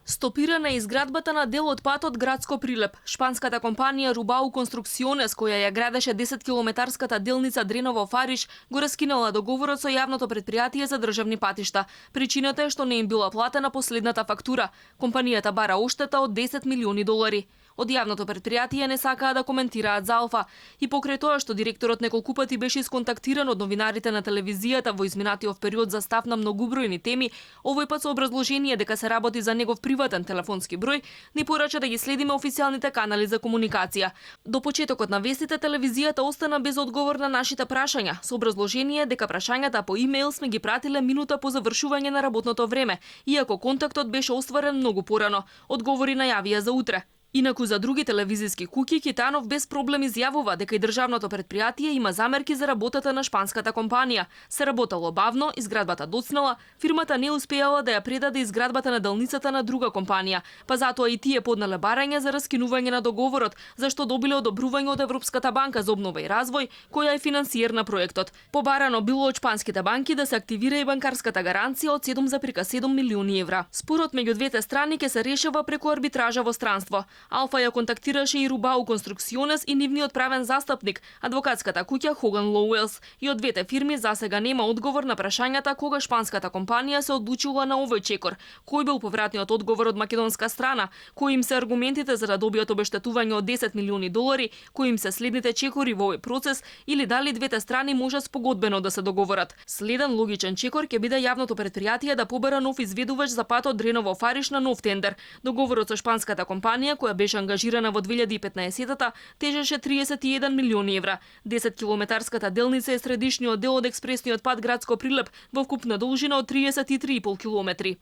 Стопирана е изградбата на дел од патот Градско Прилеп. Шпанската компанија Рубау Конструкционес, која ја градеше 10-километарската делница Дреново-Фариш, го раскинала договорот со јавното претпријатие за државни патишта. Причината е што не им била платена последната фактура. Компанијата бара оштета од 10 милиони долари. Од јавното претпријатие не сакаа да коментираат за Алфа. И покрај тоа што директорот неколку пати беше исконтактиран од новинарите на телевизијата во изминатиот период за став на многубројни теми, овој пат со образложение дека се работи за негов приватен телефонски број, ни порача да ги следиме официјалните канали за комуникација. До почетокот на вестите телевизијата остана без одговор на нашите прашања, со образложение дека прашањата по имејл сме ги пратиле минута по завршување на работното време, иако контактот беше остварен многу порано. Одговори најавија за утре. Инаку за други телевизиски куќи, Китанов без проблем изјавува дека и државното претпријатие има замерки за работата на шпанската компанија. Се работело бавно, изградбата доцнела, фирмата не успеала да ја предаде изградбата на делницата на друга компанија, па затоа и тие поднале барање за раскинување на договорот, зашто добиле одобрување од Европската банка за обнова и развој, која е финансиер на проектот. Побарано било од шпанските банки да се активира и банкарската гаранција од 7,7 милиони евра. Спорот меѓу двете страни ќе се решава преку арбитража во странство. Алфа ја контактираше и Рубау Конструкционес и нивниот правен застапник, адвокатската куќа Хоган Лоуелс. И од двете фирми засега нема одговор на прашањата кога шпанската компанија се одлучила на овој чекор, кој бил повратниот одговор од македонска страна, кои им се аргументите за да добијат обештетување од 10 милиони долари, кои им се следните чекори во овој процес или дали двете страни можат спогодбено да се договорат. Следен логичен чекор ќе биде јавното претпријатие да побара нов изведувач за патот Дреново-Фариш на нов тендер. Договорот со шпанската компанија која беше ангажирана во 2015-та, тежеше 31 милиони евра. 10-километарската делница е средишниот дел од експресниот пат Градско Прилеп во вкупна должина од 33,5 километри.